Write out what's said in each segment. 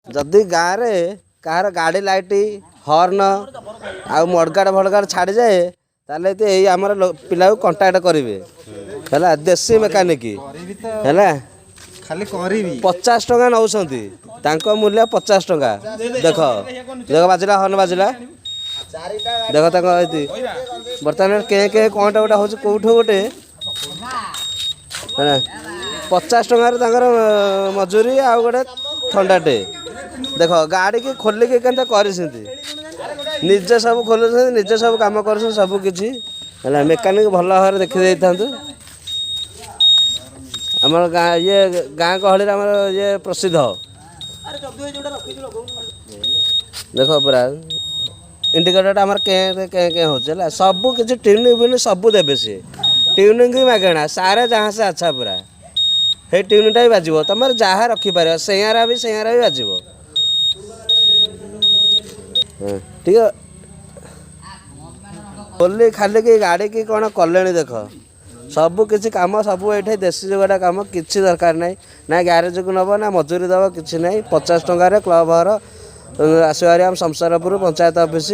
ଯଦି ଗାଁରେ କାହାର ଗାଡ଼ି ଲାଇଟ୍, ହର୍ନ ଆଉ ମଡ଼ଗାଡ଼ ଫଡ଼ଗାଡ଼ ଛାଡ଼ିଯାଏ, ତାହେଲେ ଏଇ ଆମର ପିଲାକୁ କଣ୍ଟାକ୍ଟ କରିବେ। ହେଲା, ଦେଶୀ ମେକାନିକ ହେଲା। ଖାଲି କରିବି। 50 ଟଙ୍କା ନେଉଛନ୍ତି, ତାଙ୍କ ମୂଲ୍ୟ 50 ଟଙ୍କା। ଦେଖ ଦେଖ, ବାଜିଲା, ହର୍ନ ବାଜିଲା। ଦେଖ, ତାଙ୍କ ଏଇଠି ବର୍ତ୍ତମାନ କେ କେ କ'ଣଟା ଗୋଟେ ହେଉଛି କେଉଁଠୁ ଗୋଟେ। ହେଲା, 50 ଟଙ୍କାରେ ତାଙ୍କର ମଜୁରୀ ଆଉ ଗୋଟେ ଥଣ୍ଡାଟେ। ଦେଖ, ଗାଡ଼ିକି ଖୋଲିକି କେନ୍ତା କରିଛନ୍ତି। ନିଜେ ସବୁ ଖୋଲୁଛନ୍ତି, ନିଜେ ସବୁ କାମ କରୁଛନ୍ତି, ସବୁ କିଛି। ହେଲା, ମେକାନିକ ଭଲ ଭାବରେ ଦେଖି ଦେଇଥାନ୍ତୁ। ଆମର ଗାଁ ଇଏ, ଗାଁ ଗହଳିରେ ଆମର ଇଏ ପ୍ରସିଦ୍ଧ। ଦେଖ, ପୁରା ଇଣ୍ଡିକେଟରଟା ଆମର କେଁ କେଁ କେଁ ହେଉଛି। ହେଲା, ସବୁ କିଛି ଟ୍ୟୁନିଂ ଫ୍ୟୁନିଂ ସବୁ ଦେବେ ସିଏ। ଟ୍ୟୁନିଂ ବି ମାଗଣା। सारे जहाँ से अच्छा ପୁରା ସେଇ ଟ୍ୟୁନିଂଟା ବି ବାଜିବ। ତମର ଯାହା ରଖିପାରିବ, ସେୟାରା ବି, ସେୟାରା ବି ବାଜିବ। ହଁ, ଟିକେ ଖୋଲି ଖାଲିକି ଗାଡ଼ିକି କ'ଣ କଲେଣି ଦେଖ। ସବୁ କିଛି କାମ ସବୁ ଏଇଠି ଦେଶୀ ଯୋଗାଡ଼ କାମ। କିଛି ଦରକାର ନାହିଁ, ନା ଗ୍ୟାରେଜକୁ ନେବ ନା ମଜୁରୀ ଦେବ, କିଛି ନାହିଁ। 50 ଟଙ୍କାରେ କ୍ଲବ୍ ଘର ଆସିବ ଭାରି। ଆମ ସଂସାରପୁର ପଞ୍ଚାୟତ ଅଫିସ,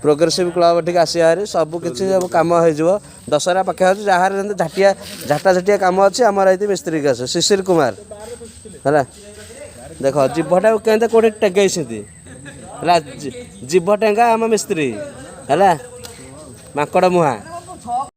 ପ୍ରୋଗ୍ରେସିଭ୍ କ୍ଲବ୍ ଏଠିକି ଆସିବ ଭାରି। ସବୁ କିଛି ସବୁ କାମ ହେଇଯିବ। ଦଶହରା ପାଖେ ଅଛି, ଯାହାର ଯେମିତି ଝାଟିଆ ଝାଟା ଝାଟିଆ କାମ ଅଛି, ଆମର ଏଇଠି ମିସ୍ତ୍ରୀକି ଆସିବ, ଶିଶିର କୁମାର। ହେଲା, ଦେଖ, ଜିଭଟାକୁ କେମିତି କେଉଁଠି ଟେଙ୍ଗେଇଛନ୍ତି। ହେଲା, ଜିଭ ଟେଙ୍ଗା ଆମ ମିସ୍ତ୍ରୀ। ହେଲା, ମାଙ୍କଡ଼ ମୁହାଁ।